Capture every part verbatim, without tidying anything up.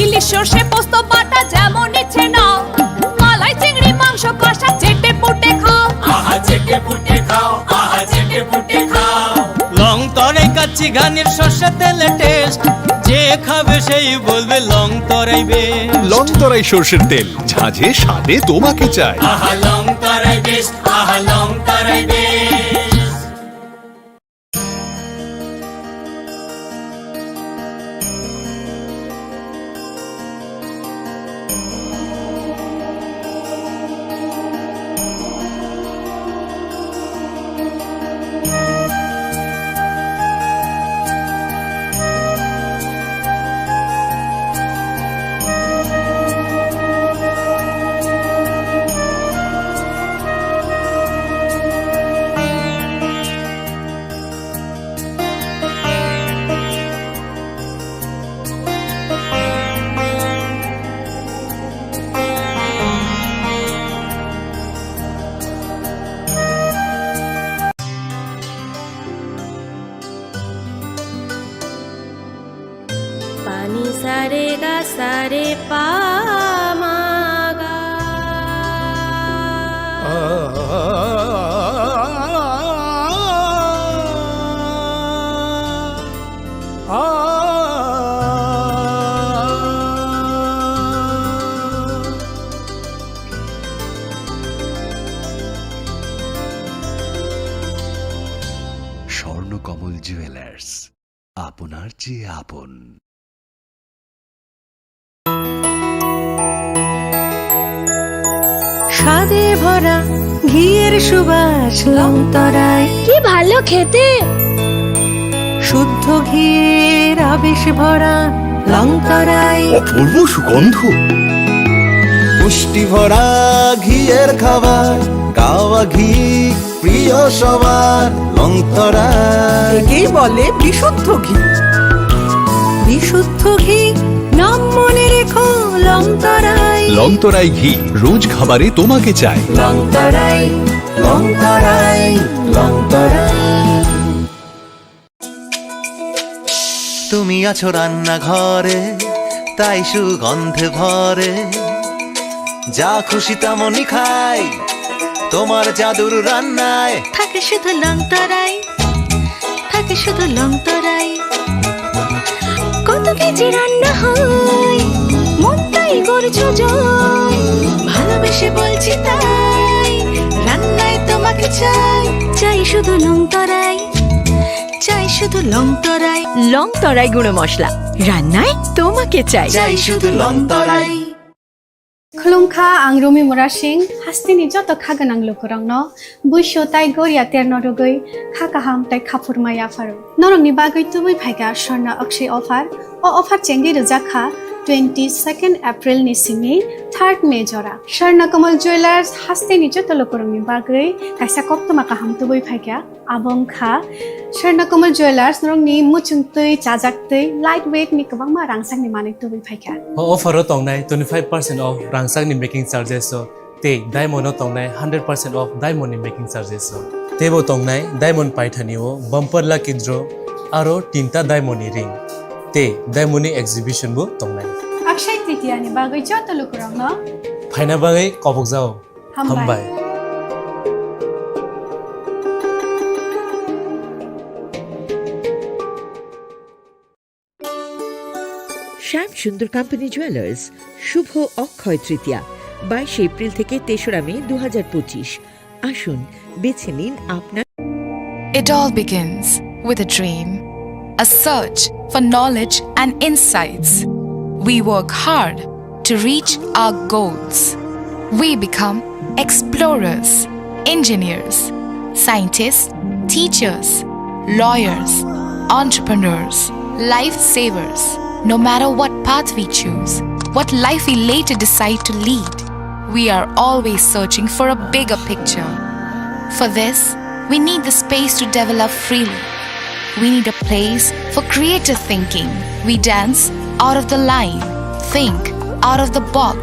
ইলিশ সর্ষে পোস্ত বাটা যেমন ইচ্ছে নাও, মালাই চিংড়ি মাংস কষা চেটে পুটে খাও। আহা চেটে পুটে খাও, আহা চেটে পুটে খাও। লং তরাই কাচ্চি ঘানির সর্ষে তেলে টেস্ট, যে খাবে সেই বলবে Longtharai best. Longtharai সর্ষের তেল, ঝাঁঝে স্বাদে তোমাকে চাই। আহা লং তরাই বেস্ট, আহা Longtharai best. Pani sare ga sare pa ma ga. Swarnakamal jewellers, আপনার চেয়ে আপন। স্বাদে ভরা ঘিয়ের সুবাস লংতরাই। কি ভালো খেতে! শুদ্ধ ঘিয়ের আবেশ ভরা লংতরাই। অপূর্ব সুগন্ধ। পুষ্টি ভরা ঘিয়ের খাবার, কাওয়া ঘি প্রিয় সবার, লংতরাই। একেই বলে বিশুদ্ধ ঘি। বিশুদ্ধ ঘি, নাম মনে রেখো, লংতরাই। লংতরাই ঘি, রোজ খাবারে তোমাকে চাই। লংতরাই, লংতরাই, লংতরাই। তুমি আছো রান্নাঘরে, তাই সুগন্ধে ভরে। যা খুশি তেমনই খাই, তোমার জাদুর রান্নায়। থাকে শুধু লংতরাই, থাকে শুধু লংতরাই। কত কেজি রান্না হয়, মনটাই করছো জয়। ভালোবেসে বলছি তাই, রান্নায় তোমাকে চাই। চাই শুধু লংতরাই, চাই শুধু লংতরাই। লংতরাই গুঁড়ো মশলা, রান্নায় তোমাকে চাই। চাই শুধু লংতরাই। Khulumkha, ang Rumi Murasing, hasteni joto kha gwnang lukurokno buisu tai goria terno rwgwi kha kaham tai khaphurma yapharo. Norokni bagwi tubui phaikha Swarna Akshay offer. O offer chengwi rwjak kha twenty second April ni simi third May jora. Swarna Kamal Jewellers hasteni joto lukurokni bagwi kaisa koktwma kaham tubui phaikha. Abo wngkha Swarna Kamal Jewellers, norokni muchung twi, chajak twi, light weight ni kwbangma rangchakni manwi tubui phaikha. O offer o tongnai twenty five percent off rangchakni making charges o tei diamond o tongnai hundred percent off diamond ni making charges o. Teibo tongnai diamond paithani o bumper lucky draw aro tinta diamond ni ring tei diamond ni exhibition bo tongnai. Akshay Tritiya ni bagwi joto lukurokno phaina bagwi kobokjao. Hambai. Hambai. শ্যাম সুন্দর company jewellers, শুভ অক্ষয় তৃতীয়া, বাইশে এপ্রিল থেকে তেসরা মে দু হাজার পঁচিশ। আসুন, বেছে নিন আপনার It all begins with a dream, a search for knowledge and insights. We work hard to reach our goals. We become explorers, engineers, scientists, teachers, lawyers, entrepreneurs, lifesavers. No matter what path we choose, what life we later decide to lead, we are always searching for a bigger picture. For this, we need the space to develop freely. We need a place for creative thinking. We dance out of the line, think out of the box,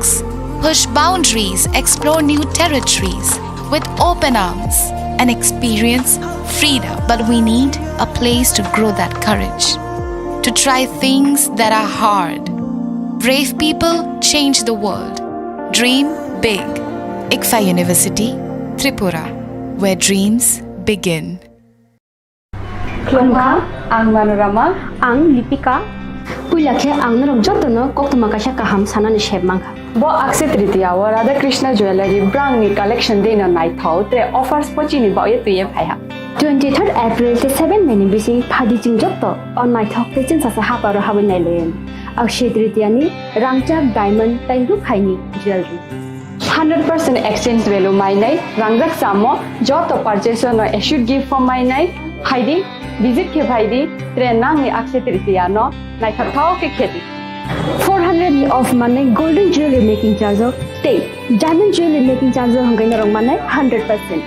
push boundaries, explore new territories with open arms, and experience freedom. But we need a place to grow that courage. to try things that are hard. Brave people change the world. Dream big. ICFAI University, Tripura, where dreams begin. Khulumkha, ang Manorama. Ang Lipika. Puila khe ang norok jotono koktwma kaisa kaham sanani sep mankha. Bo Akshaya Tritiya o Radha Krishna Jewellery brangni collection deino naithok tre offers pochini baoye twiye phaiha. Twenty third April tei seven May ni bising phadi chwng joto o naithok tei chwngsasa haparo habwi nailayan. Akshaya Tritiya ni rangchak diamond tei rukhaini jewellery. Hundred percent exchange value mainai rangjak samo joto purchase no assured gift form mainai phaidi, visit khe phaidi, tre nangni Akshaya Tritiya no naithok thok khe khedi. Four hundred ni off manai golden jewelry making charge o tei diamond jewelry making charge o hwnkhai norok manai hundred percent.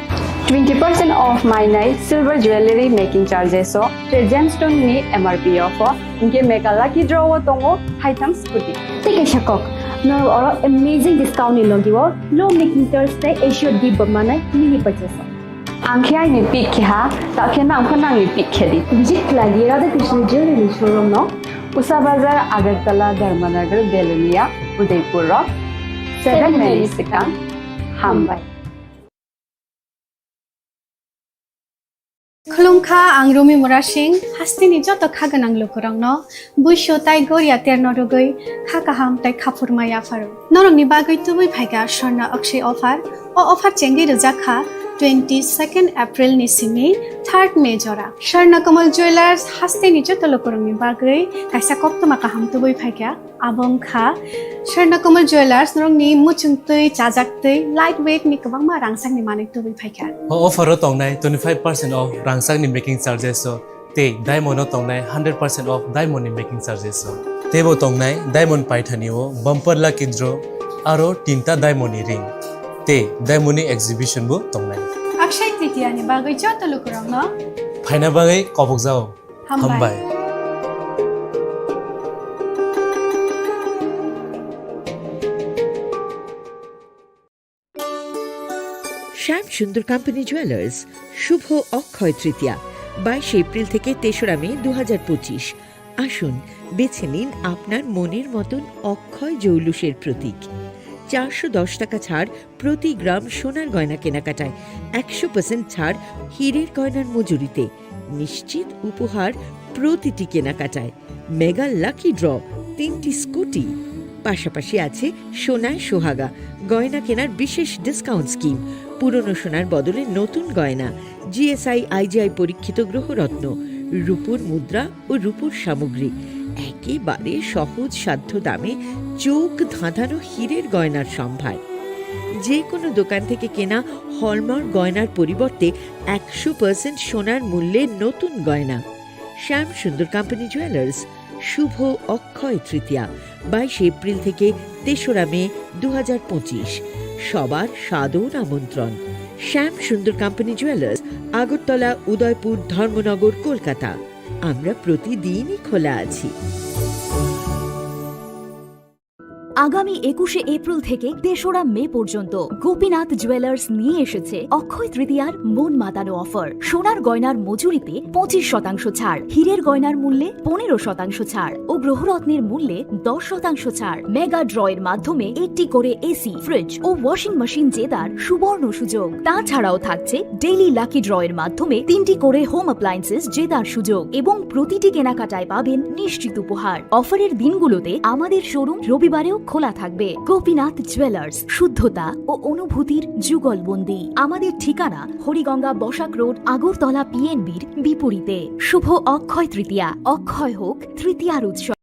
Twenty percent off mainai silver jewelry making charges o tre gemstone ni M R P o pho hwnkhe mega lucky draw o tongo haitham scooty. Tei kaisa kok, norok oro amazing discount ni logi o low making charge tei assured gift bo manai mini purchase o. Ang khe aini pick khe ha, ta khe nang pho nangni pick khe di. Visit khlai di Radha Krishna Jewelry showroom no. Usa Bazar, Agartala, Dharmanagar, Belonia, Udaipur rok. Seven May ni swkang. Hambai. Khulumkha, ang Rumi Murasing, hasteni joto kha gwnang lukurokno buisu tai goria terno rwgwi kha kaham tai khaphurma yapharo. Norokni bagwi tubui phaikha Swarna Akshaya offer. O offer chengwi rwjak kha twenty second April ni simi third May jora. Swarna Kamal Jewellers hasteni joto lukurokni bagwi kaisa koktwma kaham tubui phaikha. Abo wngkha Swarna Kamal Jewellers, norokni muchungtwi, chajaktwi, light weight ni kwbangma rangchakni manwi tubui phaikha. O offer o tongnai twenty five percent off rangchakni making charges o tei diamond o tongnai hundred percent off diamond ni making charges o. Teibo tongnai diamond paithani o bumper lucky draw aro tinta diamond ni ring tei diamond ni exhibition bo tongnai. Akshaya Tritiya ni bagwi joto lukurokno phaina bagwi kobokjao. Hambai. Hambai. শ্যাম সুন্দর company jewellers, শুভ অক্ষয় তৃতীয়া, বাইশে এপ্রিল থেকে তেসরা মে দু হাজার পঁচিশ। আসুন, বেছে নিন আপনার মনের মতন অক্ষয় জৌলুসের প্রতীক। চারশো দশ টাকা ছাড় প্রতি গ্রাম সোনার গয়না কেনাকাটায়, একশো পার্সেন্ট ছাড় হীরের গয়নার মজুরিতে। নিশ্চিত উপহার প্রতিটি কেনাকাটায়। মেগা লাকি ড্র, তিনটি স্কুটি। পাশাপাশি আছে সোনায় সোহাগা, গয়না কেনার বিশেষ ডিসকাউন্ট স্কিম, পুরনো সোনার বদলে নতুন গয়না, G S I I G I পরীক্ষিত গ্রহরত্ন, রূপোর মুদ্রা ও রূপোর সামগ্রী। একেবারে সহজ সাধ্য দামে চোখ ধাঁধানো হীরের গয়নার সম্ভার। যে কোনো দোকান থেকে কেনা হলমার্ক গয়নার পরিবর্তে একশো পার্সেন্ট সোনার মূল্যে নতুন গয়না। শ্যাম সুন্দর কোম্পানি জুয়েলার্স, শুভ অক্ষয় তৃতীয়া, বাইশে এপ্রিল থেকে তেসরা মে দু হাজার পঁচিশ। সবার সাদর আমন্ত্রণ। শ্যাম সুন্দর কোম্পানি জুয়েলার্স, আগরতলা, উদয়পুর, ধর্মনগর, কলকাতা। আমরা প্রতিদিনই খোলা আছি। আগামী একুশে এপ্রিল থেকে তেসরা মে পর্যন্ত গোপীনাথ জুয়েলার্স নিয়ে এসেছে অক্ষয় তৃতীয়ার মন মাতানো অফার। সোনার গয়নার মজুরিতে পঁচিশ শতাংশ ছাড়, হীরের গয়নার মূল্যে পনেরো শতাংশ ছাড় ও গ্রহরত্নের মূল্যে দশ শতাংশ ছাড়। মেগা ড্র এর মাধ্যমে একটি করে এসি, ফ্রিজ ও ওয়াশিং মেশিন জেতার সুবর্ণ সুযোগ। তাছাড়াও থাকছে ডেইলি লাকি ড্র এর মাধ্যমে তিনটি করে হোম অ্যাপ্লায়েন্সেস জেতার সুযোগ এবং প্রতিটি কেনাকাটায় পাবেন নিশ্চিত উপহার। অফারের দিনগুলোতে আমাদের শোরুম রবিবারেও খোলা থাকবে। গোপীনাথ জুয়েলার্স, শুদ্ধতা ও অনুভূতির যুগলবন্দি। আমাদের ঠিকানা হরিগঙ্গা বসাক রোড, আগরতলা পিএনবির বিপরীতে। শুভ অক্ষয় তৃতীয়া, অক্ষয় হোক তৃতীয়ার উৎসব।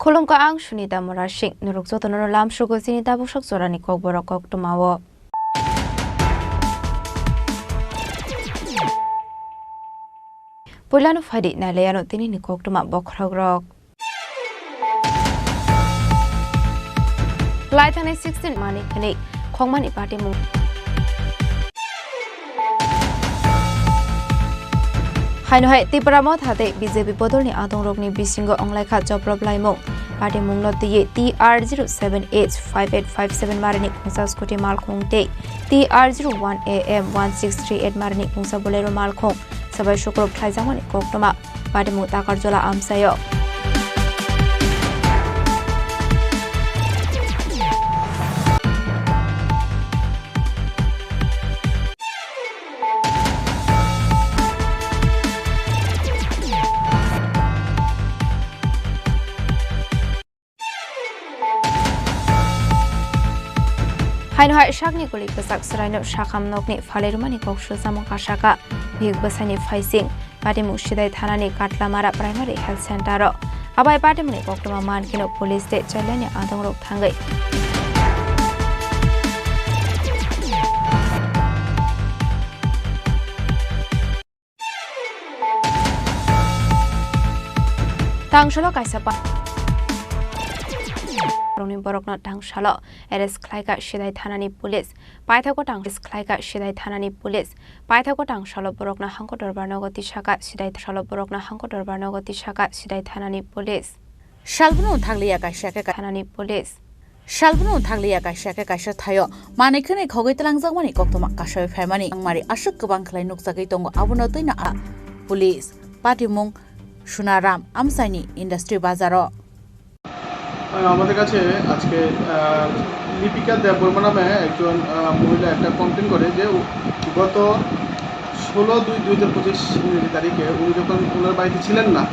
Khulumkha, ang Sunita Murasing, norok jotono lamsugo chini tabuksak jorani kokborok koktwmao. Puilano phaidi nailaiano tinini koktwma bokhorokrok. Lai thangnai sixteen mani khwnwi khongmani patimung. Haino hai Tipra Motha tei B J P bodolni adongrokni bisingo wnglaikha choprop laimung. Patimungno twiwi T R zero seven H five eight five seven marini khungsa scooty malkhung tei T R zero one A M one six three eight marini khungsa Bolero malkhung swbai sukurub khlaijakmani koktwma. Patimung Takarjala amchaio. Haino hai sakni guli kwchak chwraino sakham nokni phalwi rwmani kok sujamung kasaka, bihik bwsaini phaising, patimung Sidai thanani Katlamara Primary Health Center o. Abai patimungni koktwma mankhe no police tei chailani adongrok thangwi. Tangsalo kaisa pa-, rokni borokno tangsalo arrest khlaikha Sidai thanani police. Paithago tang-, khlaikha Sidai thanani police. Paithago tangsalo borokno hangko dorbar nogo tisaka Sidai, salo borokno hangko dorbar nogo tisaka Sidai thanani police. Salbunu thakliya kaisa khe ka-, thanani police. Salbunu thakliya kaisa khe kaisa thaio manwi khwnwi khogwi twlangjakmani koktwma kasoi phaimani wngmari aswk kwbang khlai nukjagwi tongo, abono twino a police. Patimung Sunaram amchaini industry bazaro. আহ, আমাদের কাছে আজকে, আহ, লিপিকা দেববর্মা নামে একজন, আহ, মহিলা একটা কমপ্লেন করে যে উ-, গত ষোলো দুই দুই হাজার পঁচিশ ইংরেজি তারিখে উনি যখন ওনার বাড়িতে ছিলেন না,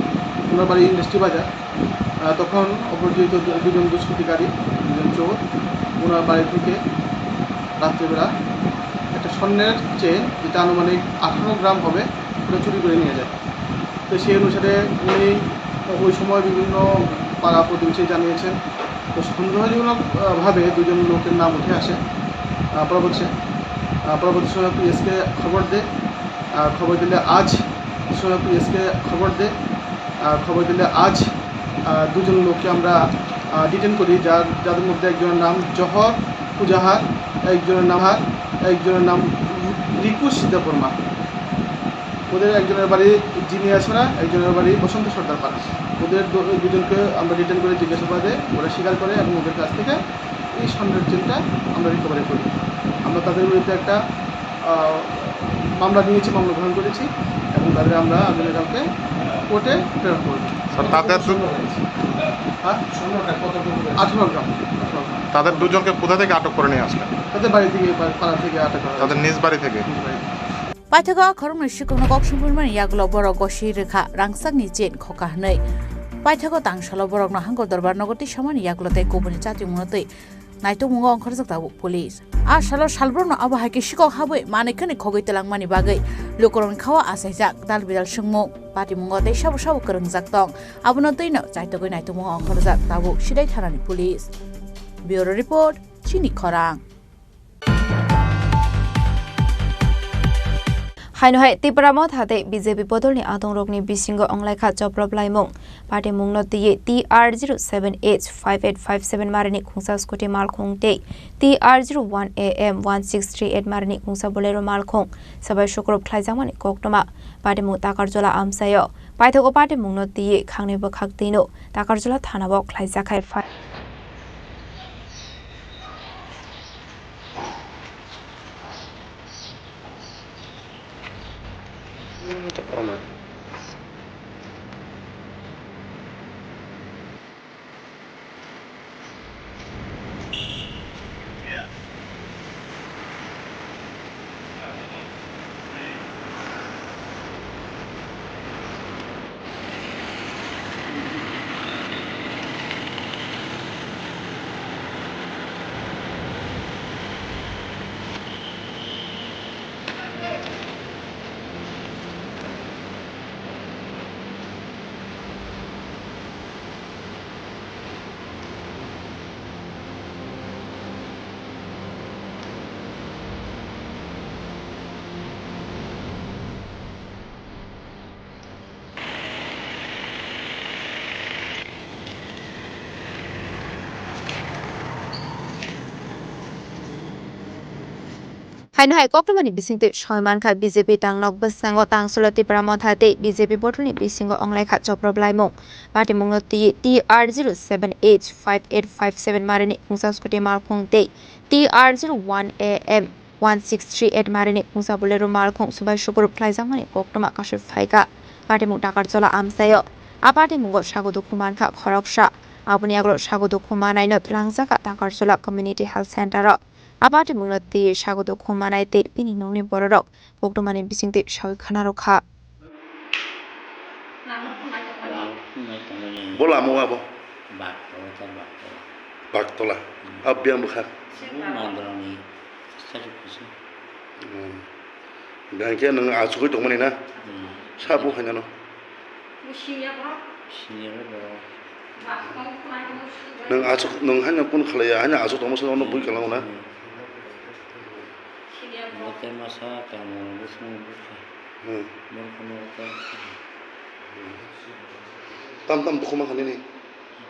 ওনার বাড়ি ইন্ডাস্ট্রি বাজার, আহ, তখন অপরিচিত দু-, দুজন দুষ্কৃতিকারী, দুজন চোর ওনার বাড়ি থেকে রাত্রিবেলা একটা স্বর্ণের চেইন, যেটা আনুমানিক আঠারো গ্রাম হবে, ওটা চুরি করে নিয়ে যায়। তো সেই অনুসারে উনি ওই সময় বিভিন্ন পাড়া প্রতিবেশী জানিয়েছেন। তো সন্দেহজনক, আহ, ভাবে দুজন লোকের নাম উঠে আসে, আহ, পরবর্তী, আহ, পরবর্তী সময় পিএসকে খবর দেয়। আহ, খবর দিলে আজ, সময় পিএসকে খবর দেয়। আহ, খবর দিলে আজ, আহ, দুজন লোককে আমরা, আহ, ডিটেন করি, যার, যাদের মধ্যে একজনের নাম জহর ফুজাহার, একজনের নাম হার, একজনের নাম রিকুশ দেববর্মা। ওদের একজনের বাড়ি জিনিয়াছড়া, একজনের বাড়ি বসন্ত সর্দার পাড়া। ওদের দু-, দুজনকে আমরা ডিটেন করে জিজ্ঞাসাবাদে ওরা স্বীকার করে এবং ওদের কাছ থেকে এই স্বর্ণের চেনটা আমরা রিকভারি করি। আমরা তাদের বিরুদ্ধে একটা, আহ, মামলা নিয়েছি, মামলা গ্রহণ করেছি এবং তাদের আমরা আগামীকালকে কোর্টে প্রেরণ করব। স্যার, তাদের দু- হ্যাঁ? আঠারো গ্রাম, আঠারো গ্রাম। তাদের দুজনকে কোথা থেকে আটক করে নিয়ে আসলেন? তাদের বাড়ি থেকে, পা-, পাড়া থেকে আটক করা হয়েছে। তাদের নিজ বাড়ি থেকে? নিজ বাড়ি থেকে। Paithago khoroknwi sikhokno kok songphurmani yagulo borok gosi rwkha rangchakni chain khoka hwnwi. Paithago tangsalo borokno hangko dorbar nogo twi samani yagulo tei kubuni chatimungno twi naitokmungo ongkhorjak tabuk police. A salo salbrumno abo hai khe sikhok habwi manwi khwnwi khogwi twlangmani bagwi lukurokni khao achaijak dal bidal swngmung, patimungo tei sabo sabo kwrwngjak tong, abono twino chaitogwi naitokmungo ongkhorjak tabuk Sidai thanani police. Bureau report, Chini Khorang. Haino hai Tipra Motha tei B J P bodolni adongrokni bisingo wnglaikha choprop laimung. Patimungno twiwi T R zero seven H five eight five seven marini khungsa scooty malkhung tei T R zero one A M one six three eight marini khungsa Bolero malkhung swbai sukurub khlaijakmani koktwma. Patimung Takarjala amchaio. Paithago patimungno twiwi khangni bwkhak twino Takarjala thanao khlaijakha. Haino hai koktwmani bisingtwi soi mankha B J P tangnok bwskango tangsulo Tipra Motha tei B J P bodolni bisingo wnglaikha choprophlaimung. Party mungno twi T R zero seven H five eight five seven marini mungsa scooty malkhung tei T R zero one A M one six three eight marini mungsa Bolero malkhung subai sukurub khlaijakmani koktwma kasui phaikha. Party mung Takarchola amchaio. A party mungo sago dukhu mankha khoroksa. Aboni yagulo sago dukhu manaino twlangjakha Takarchola Community Health Center o. A party mungno twi sago dukhu manai tei bini nokni bororok koktwmani bisingtwi sawi khna rwkha. Bo lama o abo? Baktola ta baktola. Baktola. Hmm. Abo biyang bwkha? Bo mandrani sari kusu. Hmm. Biyang khe nwng achugwi tongmani na? Hmm. Sa bo haino? Senior bo. Nwng achuk, nwng haino kun khlaiya, haino achuk tongma se ono bui kwlango na? Hmm. Bo tei masa tamo bwskango bwkha. Hmm. Borokno ta. Tam tam bukhuma kha nini?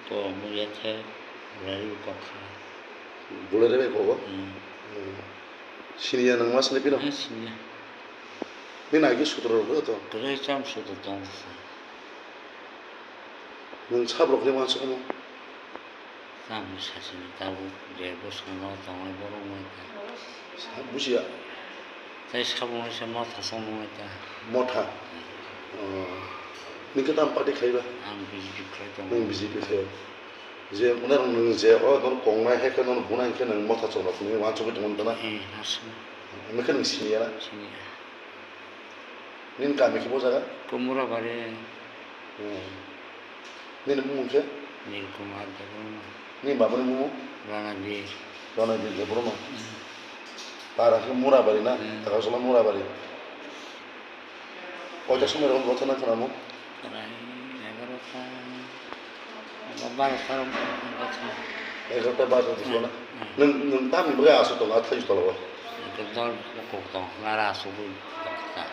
To muya the, rari kokha. Bolero bai kogo? Hmm. Hmm. Siniya nang mas ni pino? Eh, siniya. Nini agi sutro ro to? Kwrwi cham sutro tong sa. Nwng sabrok ni uansukma? Tamo sachini tabuk je bwskango tongnai borok wngkha. Sa bujiya. Tei saboni se motha song wngkha. Motha? Oh. Nini khe tam party khlaiba? Ang B J P khlai tongo. Nwng B J P khlai. Je mane nwng je o nono kongnai hai khe nono bunai khe nwng motha chwng rok nini uansugwi tongmani tana? Eh, aswk. Nwng khe nwng siniya na? Siniya. Nini kami khe bo jaga? Kumura bari. Hmm. Nini bumung khe? Nil Kumar Debbarma. Nini babani bumung? Ranabir. Ranabir Debbarma. Hmm. Para khe Murabari na? Hmm. Takarchola Murabari. Koita somoi rok gotha na khwnamo? Prai egarota. Abo barota rok gotha. Egarota barota dikhla na? Hmm. Nwng, nwng tamni bagwi aswk tongo, a thaichuk tolao? Hwnkhe dol bukhuk tong, nara aswk bai tongkha.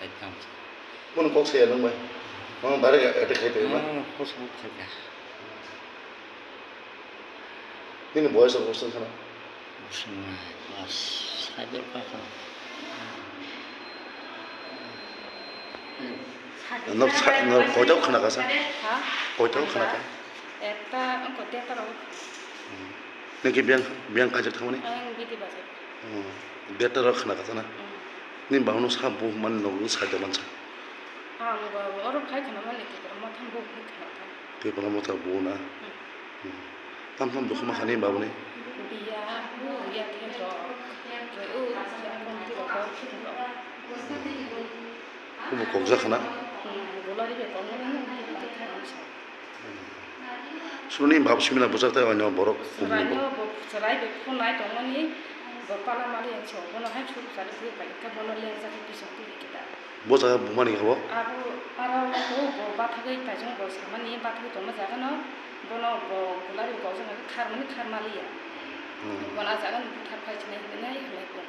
Ekdam. Bono kok saya nwng bai? Bono direct attack khai tongma? Hmm, kosok khai kha. Nini boyes rok bwswk khana? Bwswk nai, class five o kha khana. Nok sa-, nok koito khana kasa? Ha? Koito khana ka? Ekta, ang koito ta rok. Hmm. Nini khe biyang, biyang kajak thangmani? Ang bidi bajak. Hmm. Deta rok khana kasa na? Hmm. Nini babuno sa bu man nok sa jaman sa? Ang bo oro khai khana mani khe motham bu khai khana. Tei bono motha bo na. Hmm. Hmm. Tam tam dukhu ma khani babuni. Biya, o ya khe to. Khe o ya kon ti ro ko. Kubo kokja khana. Hmm, gulari be kon ni. Hmm. Suni bab simina bujak tai onyo borok kumni bo. Suraino bo surai be phunai tongmani bo pala mali ang so bono hai suru sari phu pai ka bono lengjak pisa tu kita. Bo jaga bumani habo? Abo, aro bo, bo bathagwi taijong bo samani bathagwi tongma jaga no, bono bo gulari bo kokjak kharmani kharmaliya. Hmm. Bono ah jaga no buthar phai sinai hinwi nai hinwi bo.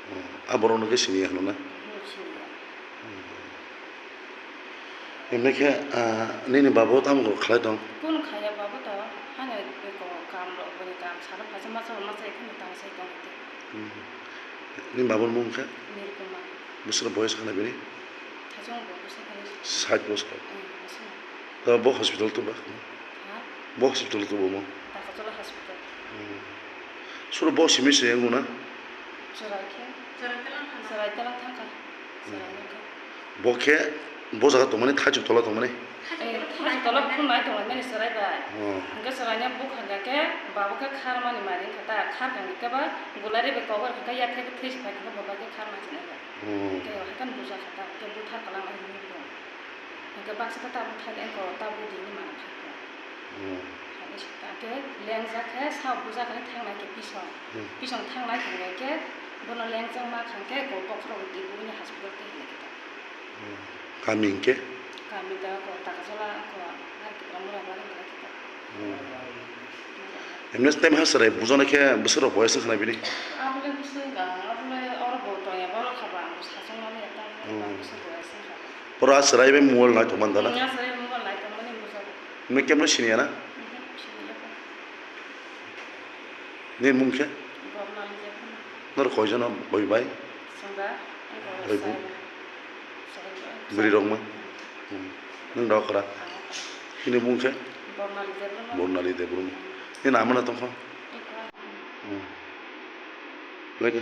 Hmm. Ah borok no khe siniya hwnwi na? Hmm, siniya. Hmm. Emne khe, ah, nini babo tamo khlai tong? Kun khaya babo to, hano ko kam ro, boni kam salo phaisa masa masa ekhani tang sai tong. Hmm. Nini baboni mung khe? Nirukuma. Bwswk boyes khana bini? Thajong bo bwswk khani. Sait bosor. Hmm, bwswk. To bo hospital tuba? Ha? Bo hospital tubo mo? Takarchola hospital. Hmm. Suro bo simi se wngna? Chwrai khe. Chwrai talang thangkha. Hmm. Chwrai nangkha. Bo khe bo jaga tongmani, thaichuk tola tongmani? Eh, thaichuk tola phunai tongmani chwrai bai. Oh. Hwnkhe chwraino bukhang khe, babo khe kharmani mari wngkha ta, kharkang khe ba gulari bai kobor khe yathai khe thwi se phai khe bo bai khe kharma sinai bai. Oh. Khe haikhe buja kha ta, khe buthar kwlangma hinwi bujo. Hwnkhe baksa khe tabuk thai eko tabuk dini mana kha khe. Oh. Hwnkhe lengjak khe sa buja khe thangnai khe pisong. Hmm. Pisong thangnai khe bono lengjak ma kha khe eko bokhorok twi buini hospital twi hinwi khe ta. Kami hwnkhe? Kami da ko Takarchola ko ar Tipra Mura bari hwnkhe kita. Emne time ha chwrai bujana khe bwswk rok boyes wngkha na bini? Abole bwswk wngkha, abole oro bo tongya borok kha ba ang sachwng mani ekta Hmm. bwswk boyes wngkha. Oro ah chwrai bai mobile nai tongmani da na? Hmm, ah chwrai mobile nai tongmani bujak. Nini kemno siniya na? Mhm, siniya. Nini mung khe? Bornali Debbana. Nor koijono koi bai? Sengba, Oi bu. Bwrwi rok ma? Hmm. Nwng da okra? Chini bung se? Bornali Debbarma. Bornali Debbarma. Nini nama no tongkha? Eko. Hmm. Lagi.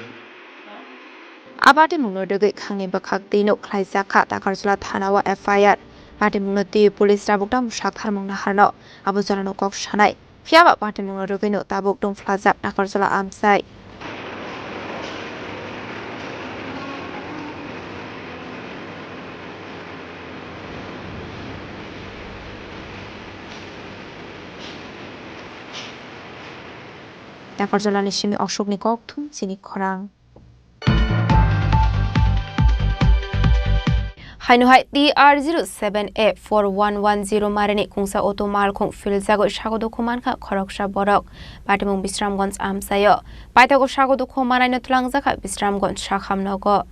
A patimungno rwgwi khangni bwkhak twi nuk khlaijak kha Takarjala thana o F I R. Patimungno twi police tabuk tamo saktharmung naharno abo jorano kok sanai. Phiya ba patimungno rwgwino tabuk tongphlajak Nakarjala amchai. Nakarjalani simi Ashokni kokthum chini khorang. Haino hai T R zero seven A four one one zero marini kungsa auto malkhung philjagwi sago dukhu mankha khoroksa borok. Patimung Bisramganj amchaio. Paithago sago dukhu manaino twlangjakha Bisramganj sakham nogo.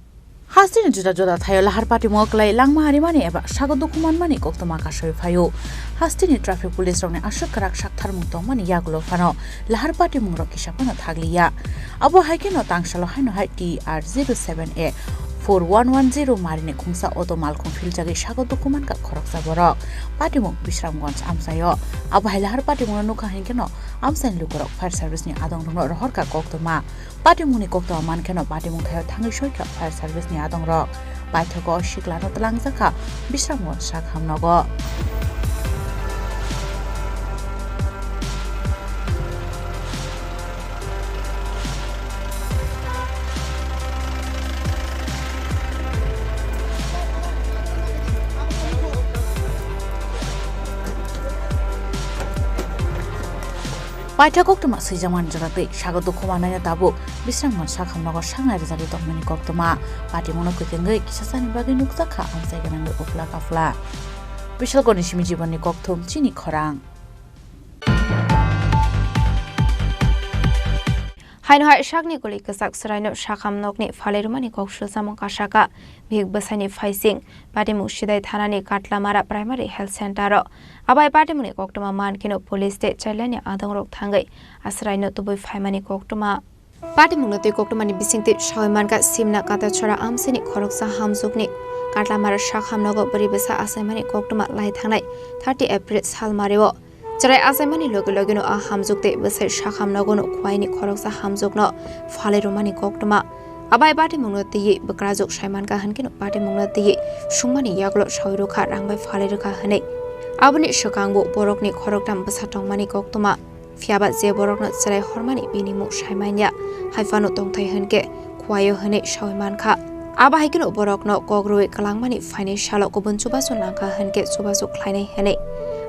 Hasteni juda juda thaio lahar patimung kwlai langma harimani eba sago dukhu manmani koktwma kasui phaio. Hasteni traffic police rokni aswk kwrak saktharmung tongmani yagulo phano lahar patimung rok kisa phano thakliya. Abo hai kheno tangsalo haino hai T R zero seven A four one one zero marini khungsa auto malkhung philjagwi sago dukhu mankha khoroksa borok. Patimung Bisramganj amchaio. Abo hai lahar patimungno nukha hinkhe no amchaini lukurok fire service ni adongrokno rohorkha koktwma. Patimungni koktwma mankheno patimung thaio thangwi soikha fire service ni adongrok. Paithago siklano twlangjakha Bisramganj sakham nogo. Paitha koktwma swijamani jora twi sago dukhu mannaino tabuk Bisramganj sakham nogo sangnai rijagwi tongmani koktwma. Patimungno kwthwngwi kisa sani bagwi nukjakha amchai gwnangwi uphla kaphla. Bisalgorni simi jibonni kokthum chini khorang. Haino hai sakni guli kwchak chwraino sakham nokni phalwi rwmani kok sujamung kasaka. Bihik bwsaini phaising patimung Sidai thanani Katlamara Primary Health Center o. Abai patimungni koktwma mankheno police tei chailaini adongrok thangwi aswraino tubui phaimani koktwma. Patimungno tei koktwmani bisingtwi sawi mankha Simna Kataschora amchaini khoroksa hamjwkni Katlamara sakham nogo bwrwi bwsa achaimani koktwma lai thangnai thirty April salmario. Chwrai achaimani logi logino a hamjwk tei bwsai sakham nogono khuaini khoroksa hamjwkno phalwi rwmani koktwma. Abai patimungno twiwi bwkrajwk saimankha hinkheno patimungno twiwi sungmani yagulo sawi rwkha rang bai phalwi rwkha hinwi. Aboni swkangbo borokni khoroktham bwsa tongmani koktwma. Phiyaba je borokno chwrai hormani bini mung saimanya, hai phano tongthai hinkhe khuaio hinwi sawi mankha. Abo hai kheno borokno kok rwui kwlangmani phainai salo kubun chubachu langkha hinkhe chubachu khlainai hinwi.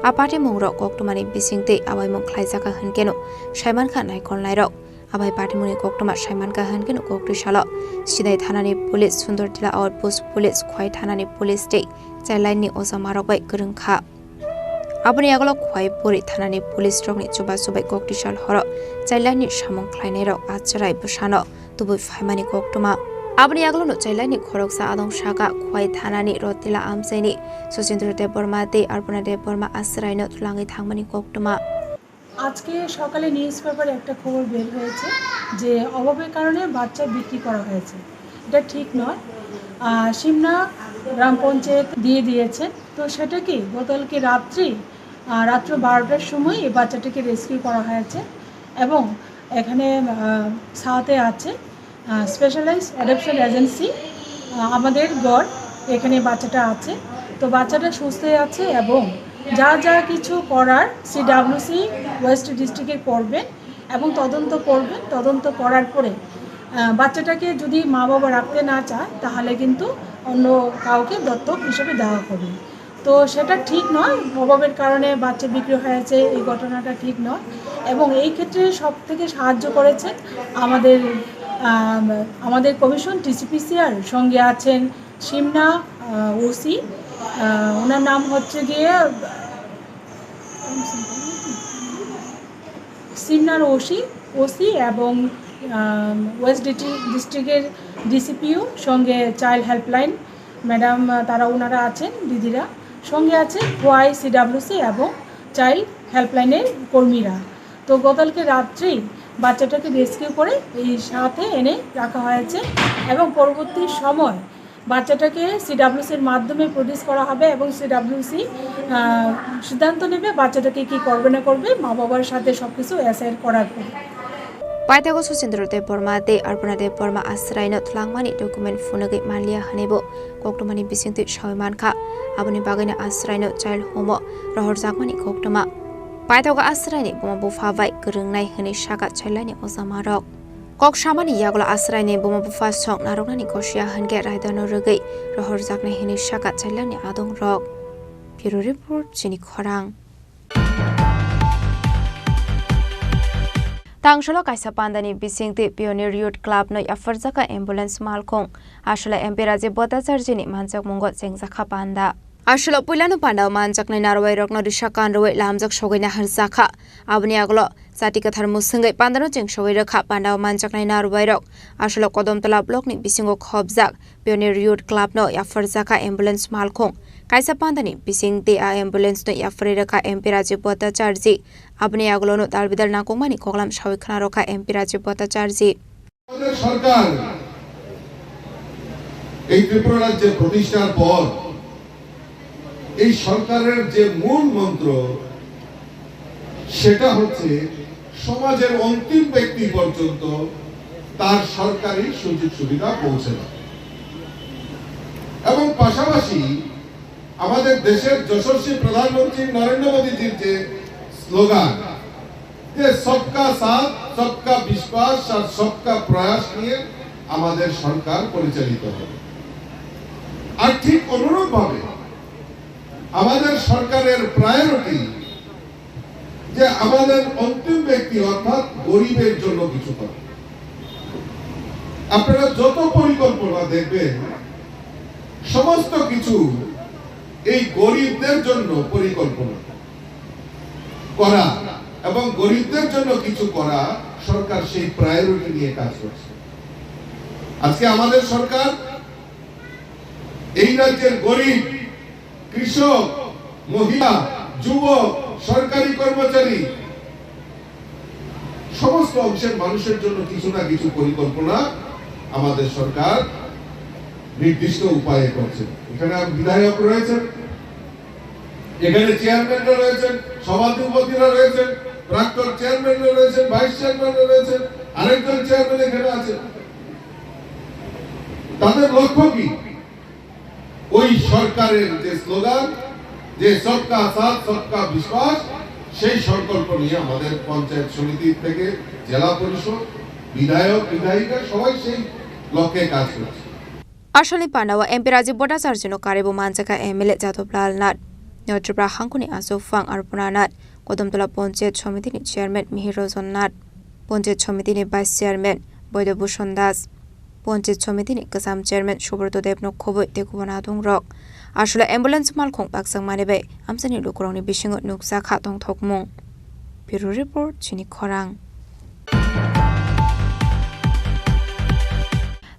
A patimungrok koktwmani bisingtwi awaimung khlaijakha hinkheno saimankha naikolnairok. Abai patimungni koktwma saimankha hinkheno koktwi salo Sidai thanani police, Sundortila outpost police, Khwai thanani police tei chailaini ojamarok bai kwrwngkha. Aboni yagulo Khwai Puri thanani police rokni chubachu bai koktwi sal horo chailaini samung khlainairok a chwrai bwsano tubui phaimani koktwma. Aboni yagulono chailaini khoroksa adong saka Khwai thanani Rotila amchaini Sachindra Debbarma tei Arpana Debbarma a chwraino twlangwi thangmani koktwma. আজকে সকালে নিউজ পেপারে একটা খবর বের হয়েছে যে অভাবের কারণে বাচ্চা বিক্রি করা হয়েছে। এটা ঠিক নয়। আহ, সিমনা গ্রাম পঞ্চায়েত দিয়ে দিয়েছেন। তো সেটা কি গতকালকে রাত্রেই, আহ, রাত্র বারোটার সময় এই বাচ্চাটাকে রেস্কিউ করা হয়েছে এবং এখানে, আহ, সাথে আছে আহ, স্পেশালাইজড অ্যাডপশন এজেন্সি, আহ, আমাদের গড় এখানে বাচ্চাটা আছে। তো বাচ্চাটা সুস্থই আছে এবং যা যা কিছু করার সিডাব্লিউসি ওয়েস্ট ডিস্ট্রিক্টে করবেন এবং তদন্ত করবেন। তদন্ত করার পরে, আহ, বাচ্চাটাকে যদি মা বাবা রাখতে না চায়, তাহলে কিন্তু অন্য কাউকে দত্তক হিসেবে দেওয়া হবে। তো সেটা ঠিক নয়, অভাবের কারণে বাচ্চা বিক্রি হয়েছে, এই ঘটনাটা ঠিক নয়। এবং এই ক্ষেত্রে সব থেকে সাহায্য করেছেন আমাদের, আহ, আমাদের কমিশন টিসিপিসিআর, সঙ্গে আছেন সিমনা, আহ, ওসি, আহ, ওনার নাম হচ্ছে গিয়ে, সিমনার ওসি, ওসি এবং, আহ, ওয়েস্ট ডিটি-, ডিস্ট্রিক্টের ডিসিপিও, সঙ্গে চাইল্ড হেল্পলাইন ম্যাডাম, আহ, তারা ওনারা আছেন, দিদিরা, সঙ্গে আছে খোয়াই সিডাব্লিউসি এবং চাইল্ড হেল্পলাইনের কর্মীরা। তো গতকালকে রাত্রেই বাচ্চাটাকে রেস্কিউ করে এই সাথে এনে রাখা হয়েছে এবং পরবর্তী সময় বাচ্চাটাকে সিডাব্লিউসির মাধ্যমে প্রডিউস করা হবে এবং সিডাব্লিউসি সিদ্ধান্ত নেবে বাচ্চাটাকে কি করবে না করবে, মা বাবার সাথে সব কিছু অ্যাসাইন করার পর। Paithago Susindro Debbarma tei Arpana Debbarma aswraino twlangmani document phunugwi manliya hwnwibo koktwmani bisingtwi sawi mankha. Aboni bagwino aswraino child home-o rohorjakmani koktwma. Paithago aswraini buma bupha bai kwrwngnai hwnwi sakha chailani ojamarok. Kok samani yagulo aswraini buma bupha sok narwknani gosiya hwnkhe raidano rwgwi rohorjaknai hwnwi sakha chailani adongrok. Bureau Report, Chini Khorang. Tangsolo kaisa pandani bisingtwi Pioneer Youth Club no yapharjakha ambulance malkhung. Aswla M P Rajiv Bhattacharjini manjakmungo chengjakha panda. Aswla puilano pandao manjaknai narwai rokno risa kanrwi lamjak sogwi naharjakha. Aboni agulo chati kwthar mwswngwi pandano chengsogwi rwkha. Pandao manjaknai narwai rok aswla Kodamtola block ni bisingo khobjak. Pioneer Youth Club no yapharjakha ambulance malkhung. Kaisa pandani bising tei a ambulance no yapharwi rwkha M P Rajiv Bhattacharji. Aboni agulono dalbidal nangkukmani koklam sawi khwna rwkha M P Rajiv Bhattacharji. আমাদের সরকার এই ত্রিপুরা রাজ্যে প্রতিষ্ঠার পর এই সরকারের যে মূল মন্ত্র, সেটা হচ্ছে সমাজের অন্তিম ব্যক্তি পর্যন্ত তার সরকারি সুযোগ সুবিধা পৌঁছে দেওয়া। এবং পাশাপাশি আমাদের দেশের যশস্বী প্রধানমন্ত্রী নরেন্দ্র মোদীজির যে স্লোগান, যে সবকা সাথ, সবকা বিশ্বাস আর সবকা প্রয়াস নিয়ে আমাদের সরকার পরিচালিত হবে। আর ঠিক অনুরূপভাবে আমাদের সরকারের প্রায়োরিটি যে আমাদের অন্তিম ব্যক্তি অর্থাৎ গরিবের জন্য কিছু করা। আপনারা যত পরিকল্পনা দেখবেন, সমস্ত কিছু এই গরিবদের জন্য পরিকল্পনা করা এবং গরিবদের জন্য কিছু করা, সরকার সেই প্রায়োরিটি নিয়ে কাজ করছে। আজকে আমাদের সরকার এই রাজ্যের গরিব, কৃষক, মহিলা, যুবক, সরকারি কর্মচারী, সমস্ত অংশের মানুষের জন্য কিছু না কিছু পরিকল্পনা আমাদের সরকার নির্দিষ্ট উপায়ে করছে। এখানে বিধায়ক রয়েছেন, এখানে চেয়ারম্যানরা রয়েছেন, সভাধিপতিরা রয়েছেন, প্রাক্তন চেয়ারম্যানরা রয়েছেন, ভাইস চেয়ারম্যানরা রয়েছেন, আরেকজন চেয়ারম্যান এখানে আছেন। তাদের লক্ষ্য কি? ওই সরকারের যে স্লোগান, যে সবকা সাথ সবকা বিশ্বাস, সেই সংকল্প নিয়ে আমাদের পঞ্চায়েত সমিতি থেকে জেলা পরিষদ, বিধায়ক, বিধায়িকা সবাই সেই লক্ষ্যে কাজ করছে। Aswlani pandao M P Rajiv Bhattacharjino karibo manjakha M L A Jadab Lal Nath, New Tripura hangkuni Achukphang Arpana Nath, Kodamtola Panchayat Somitini Chairman Mihir Rajan Nath, Panchayat Somitini Vice Chairman Boido Bhusan Das, Panchayat Somitini kwcham Chairman Subrata Debno khobwi tei kubun adongrok. Aswla ambulance malkhung bakjakmani bai amchaini lukurokni bisingo nukjakha tongthokmung. Bureau Report, Chini Khorang.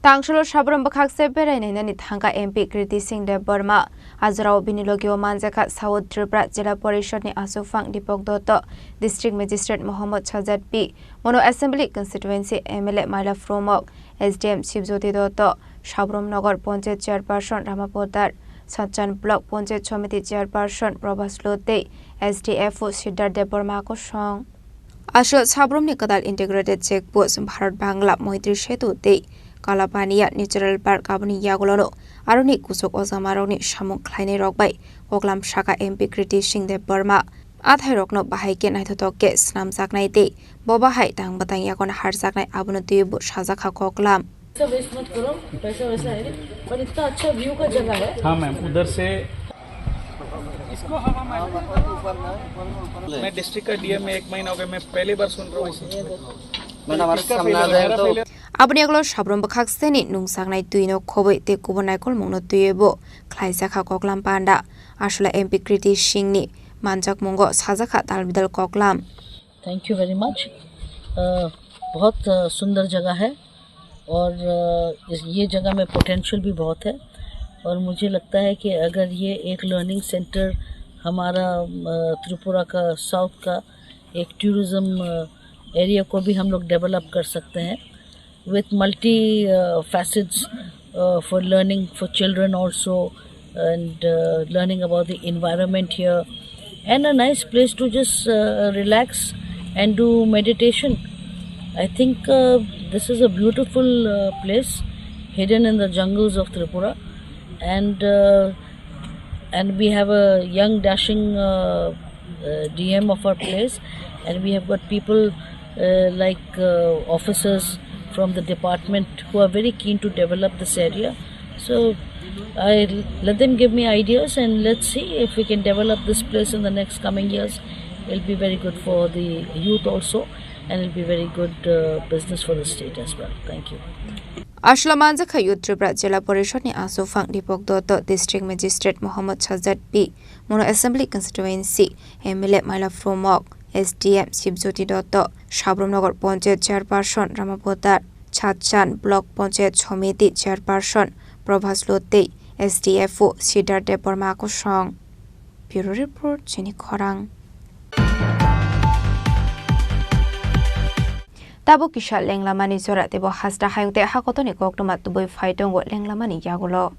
Tangsolo sabrum bwkhakse berai nainani thangkha M P Kriti Singh Debbarma. Ajorao bini logio manjakha South Tripura Jila Porishadni Achukphang Deepak Dutta, District Magistrate Mohammad Sajad P, Mano Assembly Constituency M L A Maila Phrumok, S D M Shibjyoti Dutta, Sabrum Nagar Panchayat Chairperson Rama Poddar, Satchan Block Panchayat Somiti Chairperson Prabhas Lo tei S D F O Siddharth Debbarma kosong. Aswk sabrumni kwtal Integrated Check Post, Bharat Bangla Moitri Setu tei Kalapaniya Natural Park aboni yagulono aroni kuchuk ojamarokni samung khlainairok bai koklam sakha M P Kriti Singh Debbarma. A thairokno bahai khe naithothok khe swnamjaknai tei bo bahai tang bwtang yakono harjaknai abono twiwi bo sajakha koklam. पैसा वेस्ट मत करो, पैसा वैसा है, पर इतना अच्छा व्यू का जगह है। हाँ मैम, उधर से मैं डिस्ट्रिक्ट का डीएम में एक महीना हो गया, मैं पहली बार सुन रहा हूँ इसे। मैडम, हमारे सामने आ जाए तो। Aboni ulo sabrum bwkhakseni nungjaknai twino khobwi tei kubun naikolmungno twiwi bo khlaijakha koklam panda. Aswla M P Kriti Singhni manjakmungo sajakha dalbidal koklam. Thank you very much. बहुत सुंदर जगह है और ये जगह में पोटेंशियल भी बहुत है और मुझे लगता है कि अगर ये एक लर्निंग सेंटर हमारा त्रिपुरा का साउथ का एक टूरिज्म एरिया को भी हम लोग डेवलप कर सकते हैं with multi facets for learning for children also, and learning about the environment here, and a nice place to just relax and do meditation. I think this is a beautiful place hidden in the jungles of Tripura, and and we have a young dashing uh, uh, D M of our place, and we have got people uh, like uh, officers from the department who are very keen to develop this area. So I let them give me ideas, and let's see if we can develop this place in the next coming years. It'll be very good for the youth also, and it'll be very good uh, business for the state as well. Thank you. Ashla manjakha Youth Tripura Jila Porishod ni aswk phang Deepak Dotto, District Magistrate Mohammad Sajjad P, Mono Assembly Constituency M L A Maila Phromok, S D M Shibjyoti Dotto, Sabramnagar Panchayat Chairperson Rama Poddar, Chachan Block Panchayat Somiti Chairperson Prabhas Lotei, S D F O Siddharth Debbarma kosong. Bureau Report, Chini Khorang. Tabuk kisa lenglamani jora teibo hasta hayung tei hakotoni koktwma tubui phai tongo lenglamani yagulo.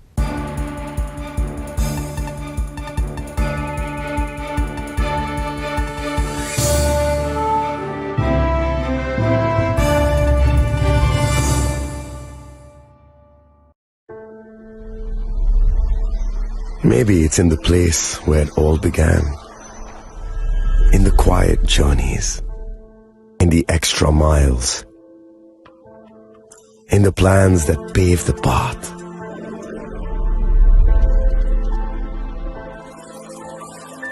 Maybe it's in the place where it all began. In the quiet journeys, in the extra miles, in the plans that pave the path,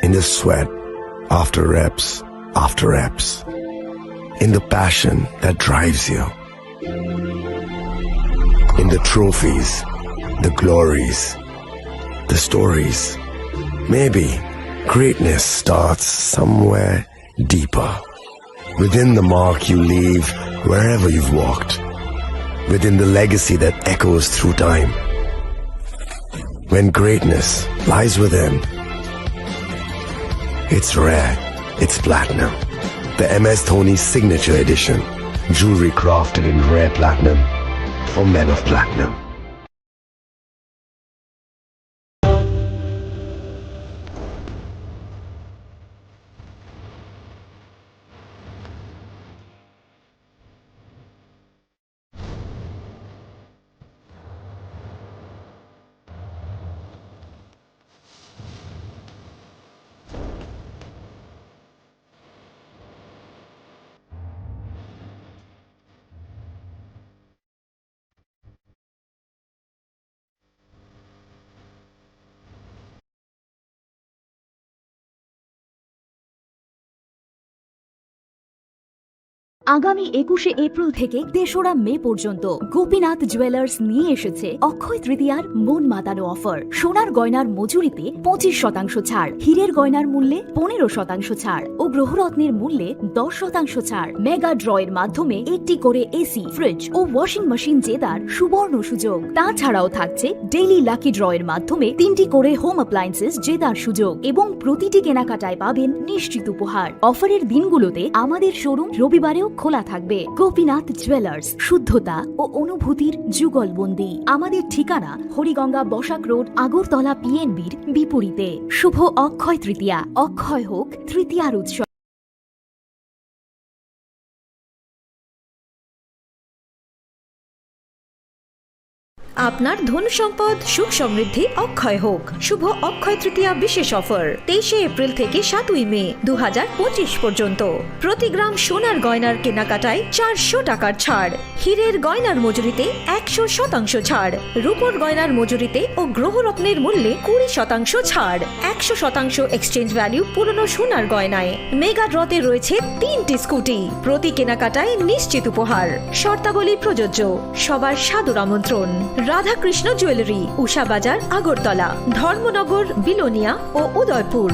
in the sweat after reps after reps, in the passion that drives you. In the trophies, the glories, the stories. Maybe greatness starts somewhere deeper. Within the mark you leave wherever you've walked. Within the legacy that echoes through time. When greatness lies within, it's rare, it's platinum. The M S Dhoni Signature Edition. Jewelry crafted in rare platinum for men of platinum. আগামী একুশে এপ্রিল থেকে তেসরা মে পর্যন্ত গোপীনাথ জুয়েলার্স নিয়ে এসেছে অক্ষয় তৃতীয়ার মন মাতানো অফার। সোনার গয়নার মজুরিতে পঁচিশ শতাংশ ছাড়, হীরের গয়নার মূল্যে পনেরো শতাংশ ছাড় ও গ্রহরত্নের মূল্যে দশ শতাংশ ছাড়। মেগা ড্রয়ের মাধ্যমে একটি করে এসি, ফ্রিজ ও ওয়াশিং মেশিন জেতার সুবর্ণ সুযোগ। তাছাড়াও থাকছে ডেইলি লাকি ড্রয়ের মাধ্যমে তিনটি করে হোম অ্যাপ্লায়েন্সেস জেতার সুযোগ এবং প্রতিটি কেনাকাটায় পাবেন নিশ্চিত উপহার। অফারের দিনগুলোতে আমাদের শোরুম রবিবারেও খোলা থাকবে। গোপীনাথ জুয়েলার্স, শুদ্ধতা ও অনুভূতির যুগলবন্দি। আমাদের ঠিকানা হরিগঙ্গা বসাক রোড, আগরতলা পিএনবির বিপরীতে। শুভ অক্ষয় তৃতীয়া, অক্ষয় হোক তৃতীয়ার উৎসব। আপনার ধন সম্পদ সুখ সমৃদ্ধি অক্ষয় হোক। শুভ অক্ষয় তৃতীয়া বিশেষ অফার তেইশে এপ্রিল থেকে সাতই মে দু হাজার পঁচিশ পর্যন্ত। প্রতি গ্রাম সোনার গয়নার কেনাকাটায় চারশো টাকার ছাড়, হীরের গয়নার মজুরিতে একশো শতাংশ ছাড়, রূপোর গয়নার মজুরিতে ও গ্রহরত্নের মূল্যে কুড়ি শতাংশ ছাড়, একশো শতাংশ এক্সচেঞ্জ ভ্যালু পুরনো সোনার গয়নায়। মেগা ড্রতে রয়েছে তিনটি স্কুটি, প্রতি কেনাকাটায় নিশ্চিত উপহার। শর্তাবলী প্রযোজ্য। সবার সাদর আমন্ত্রণ। রাধাকৃষ্ণ জুয়েলারি, উষা বাজার, আগরতলা, ধর্মনগর, বিলোনিয়া ও Udaipur.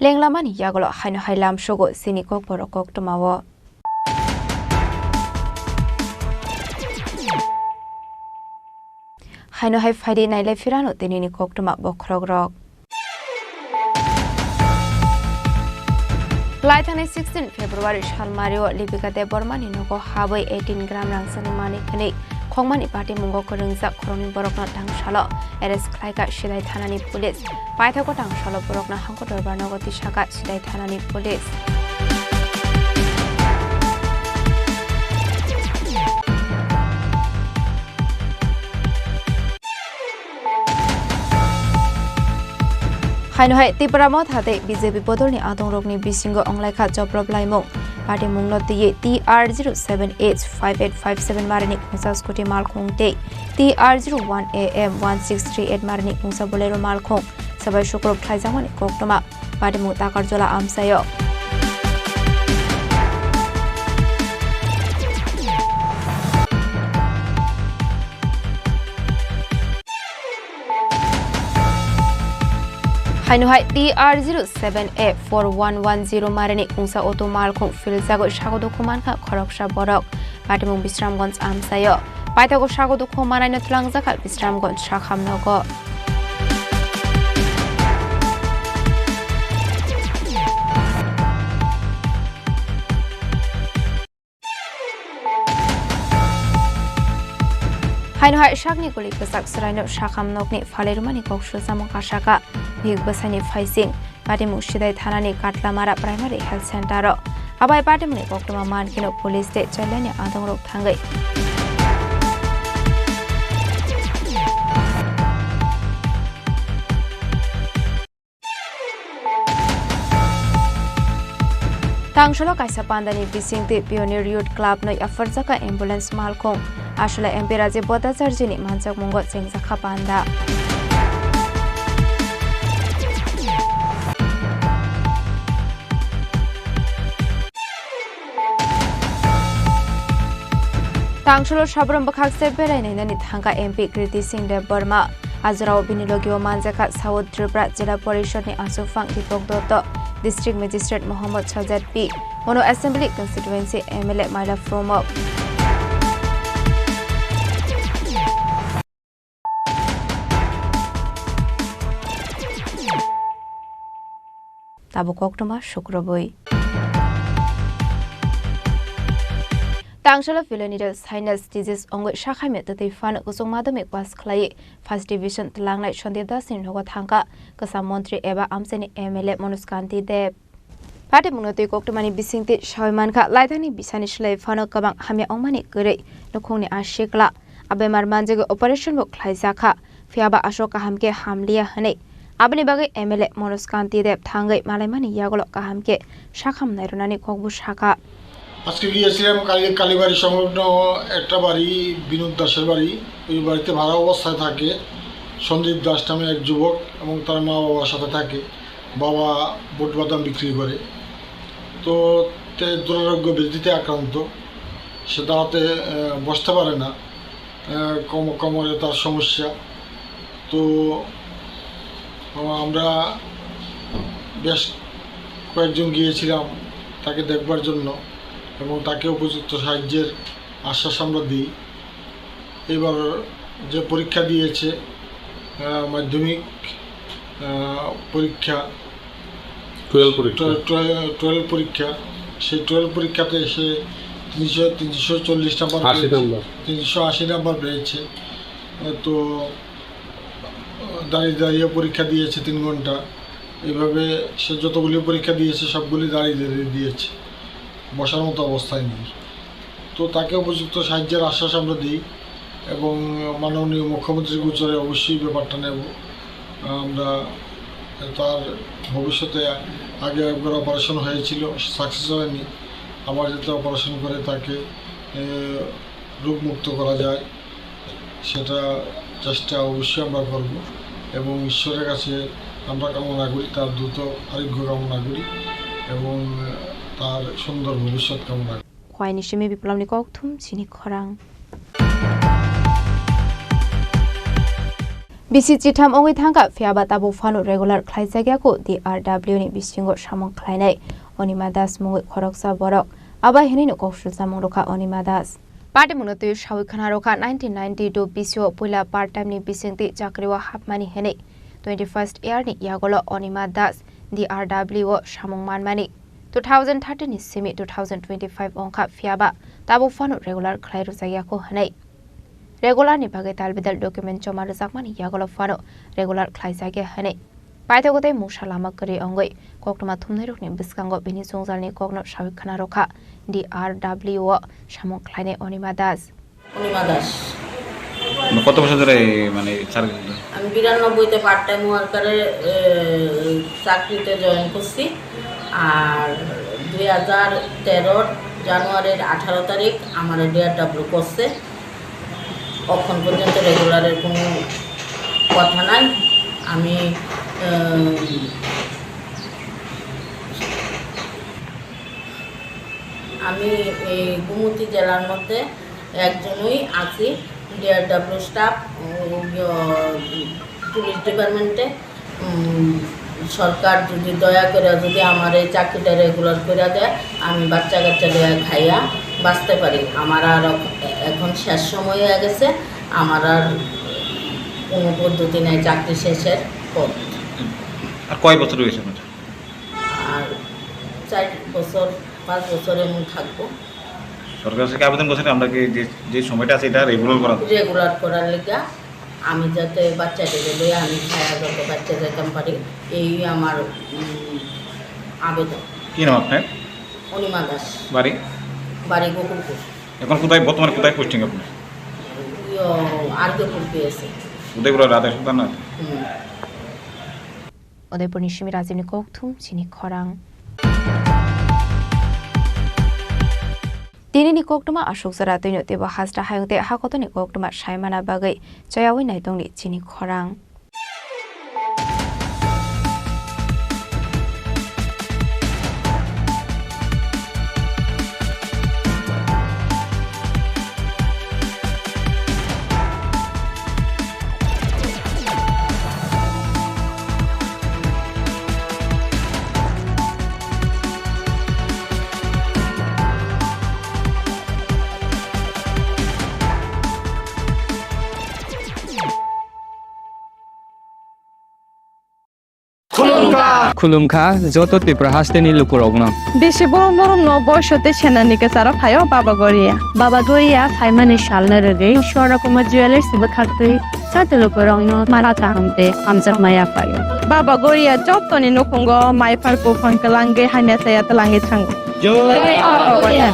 Lenglamani yagulo haino hai lamsogo chini kokborok koktwmao. Haino hai phaidi nailai phirano tinini koktwma bokhorokrok. Laithani sixteen February salmario Lipika Debbarmani nogo habwi eighteen gram rangsani manwi khwnwi khongmani patimungo kwrwngjak khoroknwi borokno tangsalo arrest khlaikha Sidai thanani police. Paithago tangsalo borokno hangko dorbar nogo tisakha Sidai thanani police. Haino hai Tipra Motha tei B J P bodolni adongrokni bisingo wnglaikha joprop laimung. Patimungno twiwi T R zero seven H five eight five seven marini khungsa scooty malkhung tei T R zero one A M one six three eight marini khungsa Bolero malkhung sabai sukrub khlaijakmani koktwma. Patimung Takarjola amchaio. Haino hai T R zero seven A four one one zero marini khungsa auto malkhung philjago sago dukhu mankha khoroksa borok. Patimung Bisramganj amchaio. Paithago sago dukhu manaino twlangjakha Bisramganj sakham nogo. Haino hai sakni kuli kwchak chwraino sakham nokni phalwi rwmani kok sujamung kasaka. Bihik bwsaini phaising. Patimung Sidai thanani Katlamara Primary Health Center o. Abai patimungni koktwma mankhe no police tei chailaini adongrok thangwi. Tangsalo kaisa pandani bisingtwi Pioneer Youth Club no yapharjakha ambulance malkhung. Aswlai M P Rajiv Bhattacharjee ni manjakmungo chengjakha panda. Tangsalo sabram bwkhakse belai nainani thangkha M P Kriti Singh Debbarma. Ajorao bini logio manjakha South Tripura Jila Porishod ni achukphang Deepak Dotto, District Magistrate Mohammad Sajad P, Manu Assembly Constituency M L A Maila Pramod. Tabuk koktwma sukrubwi. Tangsalo Pilonidal Sinus Disease wngwi sakhaimya twtwi phano kuchuk madhyamik pass khlaiwi first division twlangnai Sandeep Das ni nogo thangkha kwcham montri eba amchaini M L A Manoj Kanti Deb. Patimungno twi koktwmani bisingtwi sawi mankha, laithani bisani slai phano kwbang hamya wngmani kwrwi nukhungni asikla. A bemar manjagwi operation bo khlaijakha, phiyaba aswk kaham khe hamliya hwnwi. Aboni bagwi M L A Manoj Kanti Deb thangwi malaimani yagulo kaham khe sakham nairwnani kokbo sakha. আজকে গিয়েছিলাম কালী কালীবাড়ি সংলগ্ন একটা বাড়ি, বিনোদ দাসের বাড়ি। ওই বাড়িতে ভাড়া অবস্থায় থাকে সন্দীপ দাস নামে এক যুবক এবং তার মা বাবার সাথে থাকে। বাবা বুট বাদাম বিক্রি করে। তো তে দুরারোগ্য ব্যাধিতে আক্রান্ত, সে দাঁড়াতে, আহ, বসতে পারে না। আহ, কোম-, কোমরে তার সমস্যা। তো, আহ, আমরা বেশ কয়েকজন গিয়েছিলাম তাকে দেখবার জন্য এবং তাকে উপযুক্ত সাহায্যের আশ্বাস আমরা দিই। এবার যে পরীক্ষা দিয়েছে, আহ, মাধ্যমিক, আহ, পরীক্ষা, টুয়েলভ পরীক্ষা। টুয়ে-, টুয়ে-, টুয়েলভ পরীক্ষা, সেই টুয়েলভ পরীক্ষাতে সে তিনশো, তিনশো চল্লিশ নাম্বার আশি পেয়েছে। নাম্বার। তিনশো আশি নাম্বার পেয়েছে। আহ, তো, আহ, দাঁড়িয়ে দাঁড়িয়ে পরীক্ষা দিয়েছে তিন ঘন্টা। এইভাবে সে যতগুলি পরীক্ষা দিয়েছে, সবগুলি দাঁড়িয়ে দাঁড়িয়ে দিয়েছে, বসার মতো অবস্থায় নেই। তো তাকে উপযুক্ত সাহায্যের আশ্বাস আমরা দিই এবং মাননীয় মুখ্যমন্ত্রীর গোচরে অবশ্যই ব্যাপারটা নেব। আমরা তার ভবিষ্যতে, আগে একবার অপারেশন হয়েছিল, সাকসেস হয়নি, আবার যাতে অপারেশন করে তাকে, এ, রোগমুক্ত করা যায়, সেটা চেষ্টা অবশ্যই আমরা করব এবং ঈশ্বরের কাছে আমরা কামনা করি, তার দ্রুত আরোগ্য কামনা করি এবং তার সুন্দর ভবিষ্যৎ কামনা করি। Khwaini simi biplabni kokthum chini khorang. Bisi chitham wngwi thangkha, phiyaba tabuk phano regular khlaijakya kho D R W ni bisingo samung khlainai Onima Das mungwi khoroksa borok. Abai hwnwi no kok sulchamung rwkha Onima Das. Party mungno twi sawi khna rwkha, nineteen ninety-two bisio puila part time ni bisingtwi chakri o hapmani hwnwi twenty-first year ni yagolo Onima Das D R W o samung manmani two thousand thirteen ni simi two thousand twenty-five wngkha, phiyaba tabuk phano regular khlai rwjakya kho hwnwi. Regular ni bagwi tal bidal document joma rwjakmani yagolo phano regular khlaijakya hwnwi paithago tei mungsa lama kwrwi wngwi koktwma thumnairokni bwskango bini jwngjalni kokno sawi khna rwkha D R W o samung khlainai Onima Das. Anima দাস। মানে কত বছর ধরে মানে চাকরি করতেন? আমি বিরানব্বইতে part time ওয়ার্কারে, এ, চাকরিতে জয়েন করছি। আর দুই হাজার তেরোর জানুয়ারির আঠারো তারিখ আমার ডিআরডব্লিউ করছে। অখন পর্যন্ত রেগুলারের কোনো কথা নাই। আমি, উম, আমি এই গোমতী জেলার মধ্যে একজনই আছি, ডিআরডব্লিউ স্টাফ, উম, পুলিশ ডিপার্টমেন্টে। উম, সরকার যদি দয়া করে যদি আমার এই চাকরিটা রেগুলার করে দেয়, আমি বাচ্চা কাচ্চা লইয়া খাইয়া বাঁচতে পারি। আমার আর অখ-, এখন শেষ সময় হয়ে গেছে, আমার আর কোনো পদ্ধতি নাই চাকরি শেষের পর। আর কয় বছর হয়েছে আপনার? আর চার বছর, পাঁচ বছর এমন থাকবো। সরকারের কাছে আবেদন করছেন, আমরা কি যে, যে সময়টা আছে এটা রেগুলার করা? রেগুলার করার লেগে আমি যাতে বাচ্চাদের লইয়া আমি ছায়া যাতে বাচ্চা যাইতাম পারি, এই আমার, উম, আবেদন। কি নাম আপনার? অনিমা দাস। বাড়ি? বাড়ি গোকুলপুর। এখন কোথায়, বর্তমানে কোথায় পোস্টিং আপনার? ইয়ো, আরকেপুর পিএসএ। উদয়পুর রাধা সুলতান না? হুম। Udaipurni simi Rajibni kokthum chini khorang. Tinini koktwma aswk jora twino teibo hasta hayung tei hakotoni koktwma saimana bagwi chayawi naitongni chini khorang. Khulumkha. Khulumkha joto Tripura hasteni lukurokno. Bisi borom borom no boiso tei senani kwcharo phaio Baba Goria. Baba Goria phaimani salno rwgwi Swarna Kumar Jewellers bwkhaktwi joto lukurokno mala kaham tei hamjakma yaphaio. Baba Goria jotoni nukhungo maiphar buphang kwlangwi hamya chaya twlangwi thango. Jai Baba Goria.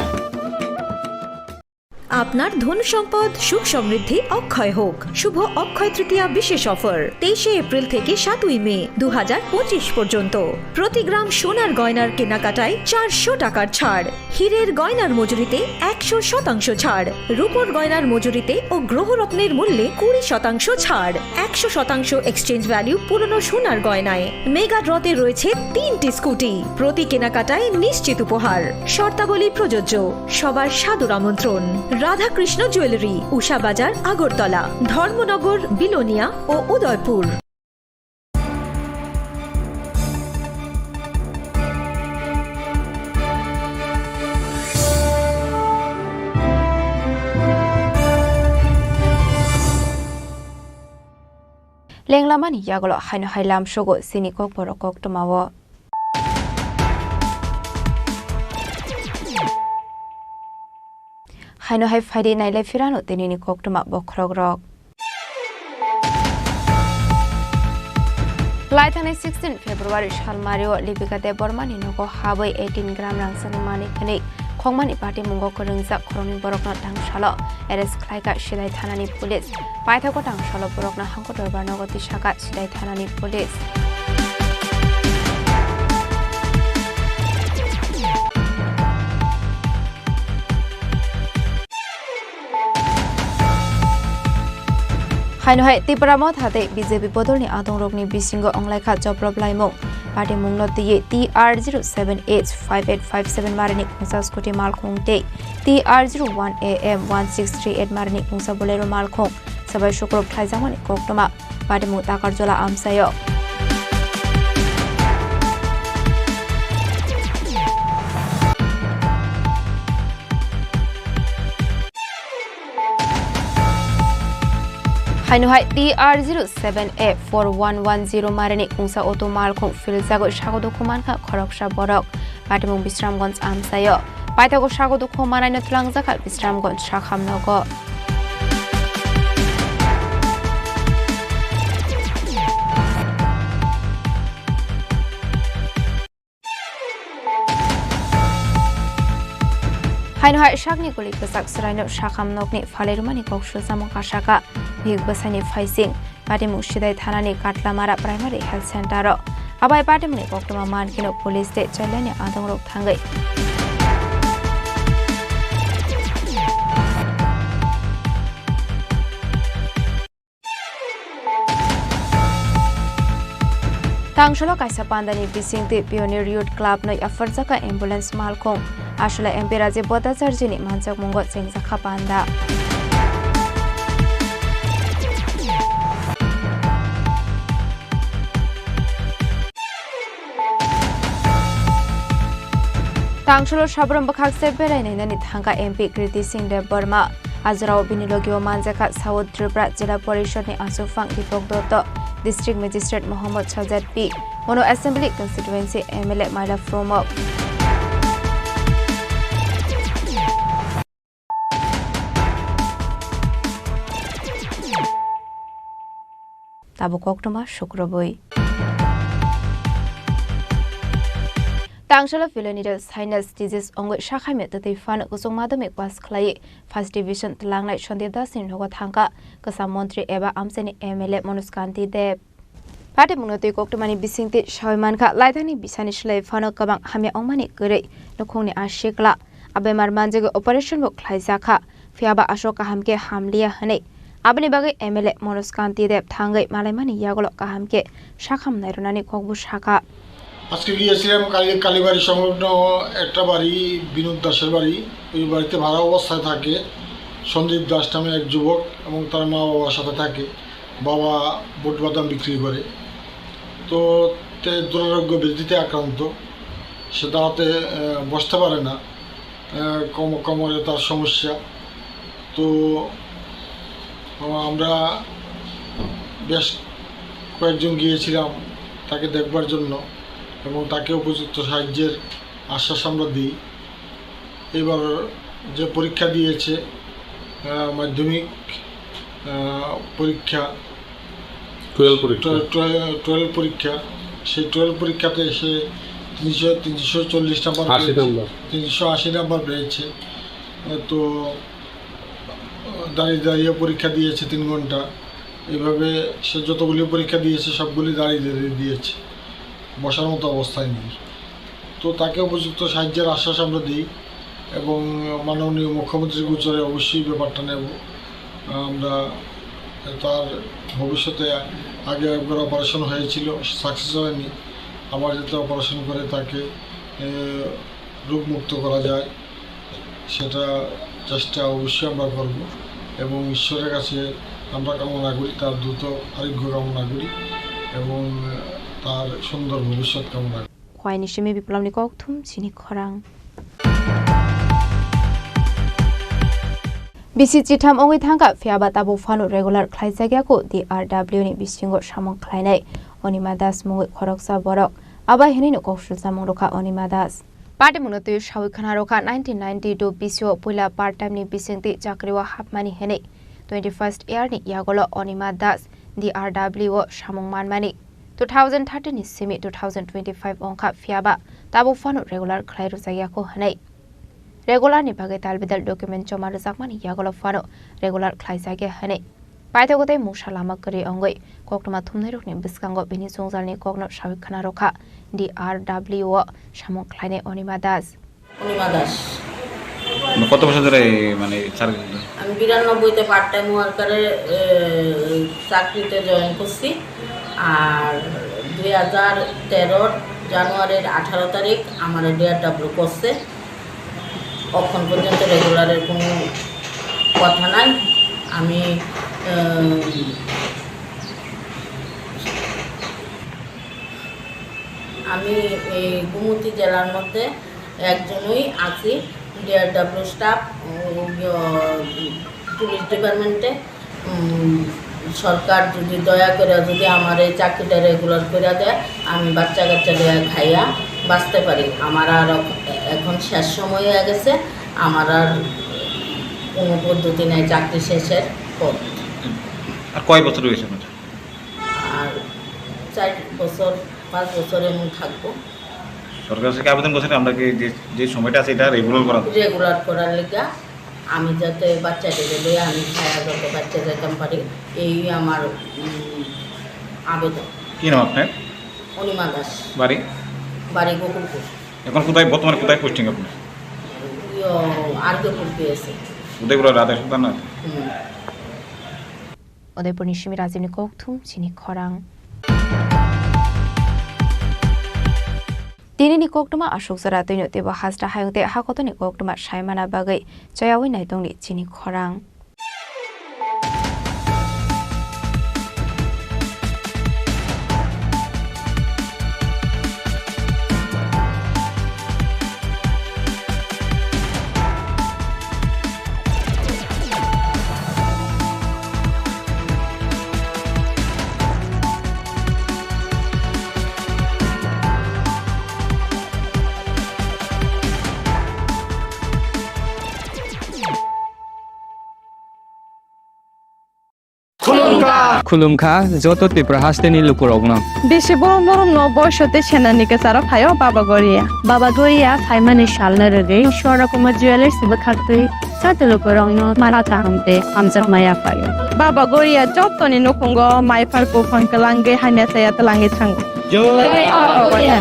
আপনার ধন সম্পদ সুখ সমৃদ্ধি অক্ষয় হোক। শুভ অক্ষয় তৃতীয়া বিশেষ অফার তেইশে এপ্রিল থেকে সাতই মে দু হাজার পঁচিশ পর্যন্ত। প্রতি গ্রাম সোনার গয়নার কেনাকাটায় চারশো টাকার ছাড়, হীরের গয়নার মজুরিতে একশো শতাংশ ছাড়, রূপোর গয়নার মজুরিতে ও গ্রহরত্নের মূল্যে কুড়ি শতাংশ ছাড়, একশো শতাংশ এক্সচেঞ্জ ভ্যালু পুরনো সোনার গয়নায়। মেগা ড্রতে রয়েছে তিনটি স্কুটি, প্রতি কেনাকাটায় নিশ্চিত উপহার। শর্তাবলী প্রযোজ্য। সবার সাদর আমন্ত্রণ। রাধাকৃষ্ণ জুয়েলারি, উষা বাজার, আগরতলা, ধর্মনগর, বিলোনিয়া ও Udaipur. Lenglamani yagulo haino hai lamsogo chini kokborok koktwmao. Haino hai phaidi nailai phirano tinini koktwma bokhorokrok. Laithangnai sixteen February salmario Lipika Debbarmani nogo habwi eighteen gram rangchakni manwi hwnwi khokmani patimungo kwrwngjak khoroknwi borokno tangsalo arrest khlaikha Sidai thanani police. Paithago tangsalo borokno hangko dorbar nogo tisakha Sidai thanani police. Haino hai Tipra Motha tei B J P bodolni adongrokni bisingo wnglaikha joprop laimung. Party mungno twiwi T R zero seven H five eight five seven marini khungsa scooty malkhung tei T R zero one A M one six three eight marini khungsa Bolero malkhung sabai sukurok khlaijakmani koktwma. Patimung Takarjola amchaio. Haino hai T R zero seven A four one one zero marini kungsa auto malkhung philjago sago dukhu mankha khoroksa borok. Patimung Bisramganj amchaio. Paithago sago dukhu manaino twlangjakha Bisramganj sakham nogo. Haino hai sakni guli kwchak chwraino sakham nokni phalwi rwmani kok sujamung kasaka. Bihik bwsaini phaising Patimung Sidai thanani Katlamara Primary Health Center o. Abai patimungni koktwma mankino police tei chailani adongrok thangwi. Tangsolo kaisa pandani bisingtwi Pioneer Youth Club no yapharjakha ambulance malkhung. Aswla M P Rajiv Bhattacharjini manjakmungo chengjakha panda. Tangsolo sabrum bwkhakse berai nainani thangkha M P Kriti Singh Debbarma. A jorao bini logio manjakha South Tripura Jila Porishadni achukphang Deepak Dotto, District Magistrate Mohammad Shahzad P, Manu Assembly Constituency M L A Maila Phromok. Tabuk koktwma sukrubwi. Tangsolo Pilonidal Sinus Disease wngwi sakhaimya twtwi phano kuchuk madhyamik pass khlaiwi first division twlangnai Sandeep Das ni nogo thangkha kwcham montri eba amchaini M L A Manoj Kanti Deb. Patimungno twi koktwmani bisingtwi sawi mankha, laithani bisani slai phano kwbang hamya wngmani kwrwi nukhungni a sikla. A bemar manjagwi operation bo khlaijakha, phiyaba aswk kaham khe hamliya hwnwi. Aboni bagwi M L A Manoj Kanti Deb thangwi malaimani yagulo kaham khe sakham nairwnani kokbo sakha. আজকে গিয়েছিলাম কালী কালীবাড়ি সংলগ্ন একটা বাড়ি, বিনোদ দাসের বাড়ি। ওই বাড়িতে ভাড়া অবস্থায় থাকে সন্দীপ দাস নামে এক যুবক এবং তার মা বাবার সাথে থাকে। বাবা বুট বাদাম বিক্রি করে। তো তে দুরারোগ্য ব্যাধিতে আক্রান্ত, সে দাঁড়াতে, আহ, বসতে পারে না। আহ, কোম-, কোমরে তার সমস্যা। তো, আহ, আমরা বেশ কয়েকজন গিয়েছিলাম তাকে দেখবার জন্য এবং তাকে উপযুক্ত সাহায্যের আশ্বাস আমরা দিই। এবার যে পরীক্ষা দিয়েছে, আহ, মাধ্যমিক, আহ, পরীক্ষা, টুয়েলভ পরীক্ষা। টুয়ে-, টুয়ে-, টুয়েলভ পরীক্ষা, সেই টুয়েলভ পরীক্ষাতে সে তিনশো, তিনশো চল্লিশ নাম্বার আশি পেয়েছে। নাম্বার। তিনশো আশি নাম্বার পেয়েছে। আহ, তো, আহ, দাঁড়িয়ে দাঁড়িয়ে পরীক্ষা দিয়েছে তিন ঘন্টা। এইভাবে সে যতগুলি পরীক্ষা দিয়েছে, সবগুলি দাঁড়িয়ে দাঁড়িয়ে দিয়েছে, বসার মতো অবস্থায় নেই। তো তাকে উপযুক্ত সাহায্যের আশ্বাস আমরা দিই এবং মাননীয় মুখ্যমন্ত্রীর গোচরে অবশ্যই ব্যাপারটা নেব। আমরা তার ভবিষ্যতে, আগে একবার অপারেশন হয়েছিল, সাকসেস হয়নি, আবার যাতে অপারেশন করে তাকে, এ, রোগমুক্ত করা যায়, সেটা চেষ্টা অবশ্যই আমরা করব এবং ঈশ্বরের কাছে আমরা কামনা করি, তার দ্রুত আরোগ্য কামনা করি এবং তার সুন্দর ভবিষ্যৎ কামনা করি। Khwaini simi Biplamni kokthum chini khorang. Bisi chitham wngwi thangkha, phiyaba tabuk phano regular khlaijakya kho D R W ni bisingo samung khlainai Onima Das mungwi khoroksa borok. Abai hwnwino kok sulsamung rwkha Onima Das. Patimungno twi sawi khna rwkha, nineteen ninety-two bisio puila part time ni bisingtwi chakrio hapmani hwnwi twenty-first year ni yagulo Onima Das D R W o samung manmani. Two thousand thirteen ni simi two thousand twenty-five wngkha, phiyaba tabuk phano regular khlai rwjakya kho hwnwi. Regular ni bagwi tal bidal document joma rwjakmani yagulo phano regular khlaijakya hwnwi. Paithago tei mungsa lama kwrwi wngwi koktwma thumnairokni bwskango bini jwngjalni kokno sawi khna rwkha D R W o samung khlainai Onima Das. Anima দাস। মানে কত বছর ধরে এই মানে চাকরি করতেন? আমি বিরানব্বইতে পার্ট টাইম ওয়ার্কারে, এ, চাকরিতে জয়েন করছি। আর দুই হাজার তেরোর জানুয়ারির আঠারো তারিখ আমার ডিআরডব্লিউ করছে। অখন পর্যন্ত রেগুলারের কোনো কথা নাই। আমি, এ, আমি এই গোমতী জেলার মধ্যে একজনই আছি, ডিআরডব্লিউ স্টাফ, উম, ইয়ো, পুলিশ ডিপার্টমেন্টে। উম, সরকার যদি দয়া করে যদি আমার এই চাকরিটা রেগুলার করে দেয়, আমি বাচ্চা কাচ্চা লইয়া খাইয়া বাঁচতে পারি। আমার আর অখ-, এখন শেষ সময় হয়ে গেছে, আমার আর কোনো পদ্ধতি নাই চাকরি শেষের পর। আর কয় বছর হয়েছে আপনার? আর চার বছর, পাঁচ বছর এমন থাকবো। সরকারের কাছে আবেদন করছেন, আমরা কি যে, যে সময়টা আছে এটা রেগুলার করা? রেগুলার করার লেগা আমি যাতে বাচ্চাটাকে লইয়া আমি ছায়া যাতে বাচ্চা যাইতাম পারি, এই আমার, উম, আবেদন। কি নাম আপনার? অনিমা দাস। বাড়ি? বাড়ি গোকুলপুর। এখন কোথায়, বর্তমানে কোথায় পোস্টিং আপনার? ইয়ো, আর কে পুর পিএসএ। উদয়পুর রাধা সুলতান না? হুম। Udaipurni simi Rajibni kokthum chini khorang. Tinini koktwma aswk jora twino teibo hasta hayung tei hakotoni koktwma saimana bagwi chayaui naitongni chini khorang. Khulumkha. Khulumkha joto Tripura hasteni lukurokno. Bisi borom borom no boiso tei senani kwcharo phaio Baba Goria. Baba Goria phaimani salno rwgwi Swarna Kumar Jewellers bwkhaktwi joto lukurokno mala kaham tei hamjakma yaphaio. Baba Goria jotoni nukhungo maiphar buphang kwlangwi hamya chaya twlangwi thango. Jai Baba Goria.